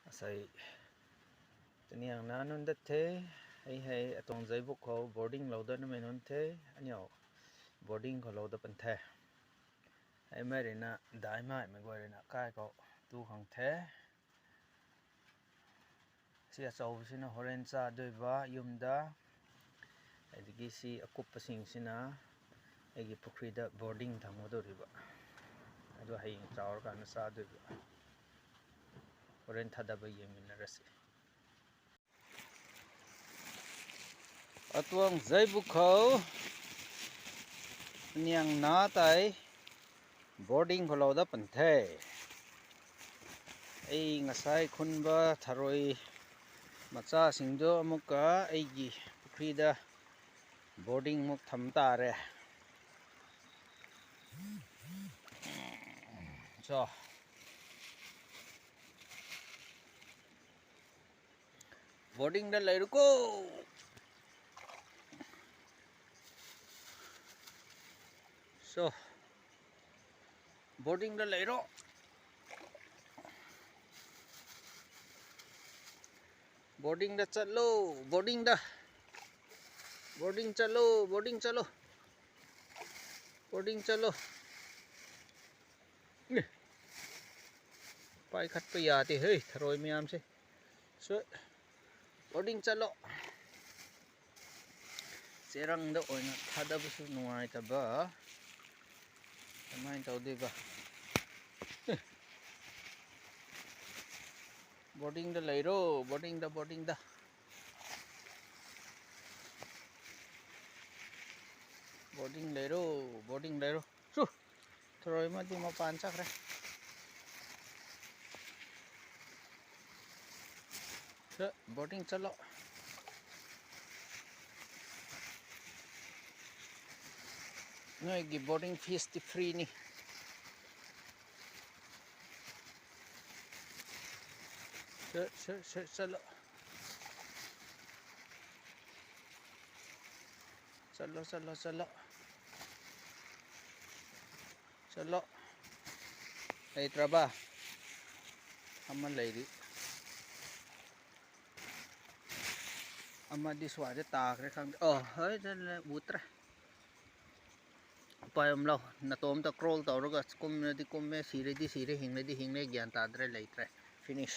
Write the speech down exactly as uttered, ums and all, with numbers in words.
Asai taniang na nun dat the, ei hei atong zai buk khou boarding lou dat numei nun the, aniu boarding khou lou dat pan the. Ei mei rui na, dai mei mei guay rui na kai khou tu khang the. Si achau sina horen cha dui ba yum da. Adigi si akup pasing sina, aigi pukri da boarding tham mo do riba. Adu hei chawr ka na sa dui ba. Horen thada ba yum na rasi. Atuang zai buk khou niang na tai boarding khou lou dat pan the. Ei ngasai khun ba tharui macha sing do amuk ka aigi pukri da boarding muk tham ta re. So, boarding da lei ru ko. So, boarding da lei ro. Boarding da chat lou, boarding da. Boarding chat lou, boarding chat lou. Boarding chat lou. Pai khat pa ya te hei, tharui miyam se. So, boarding chat lou. Cherang da oina thada ba su nungai ta ba. Kamai tau dui ba. Boarding da lei ro, boarding da, boarding da. Boarding lei ro, boarding lei ro. Su, tharui ma di ma pan chak re. Boarding chat lou. Noi gi boarding fees ti free ni. Chat lou. Chat lou, chat lou, chat lou. Chat lou. Lei tra ba. Ama lei di. ꯑꯃꯗꯤ ꯁ꯭ꯋꯥꯏꯗ ꯇꯥꯈ꯭ꯔꯦ, ꯈꯪꯗꯦ꯫ ꯑꯣ, ꯍꯣꯏ, ꯆꯠꯂꯦ, ꯎꯗ꯭ꯔꯦ꯫ ꯎꯄꯥꯏ ꯑꯃ ꯂꯧ꯫ ꯅꯇꯣꯝꯇ crawl ꯇꯧꯔꯒ ꯀꯨꯝꯂꯗꯤ ꯀꯨꯝꯃꯦ, ꯁꯤꯔꯗꯤ ꯁꯤꯔꯦ, ꯍꯤꯡꯂꯗꯤ ꯍꯤꯡꯂꯦ, ꯒ꯭ꯌꯥꯟ ꯇꯥꯗ꯭ꯔꯦ, ꯂꯩꯇ꯭ꯔꯦ꯫ Finish꯫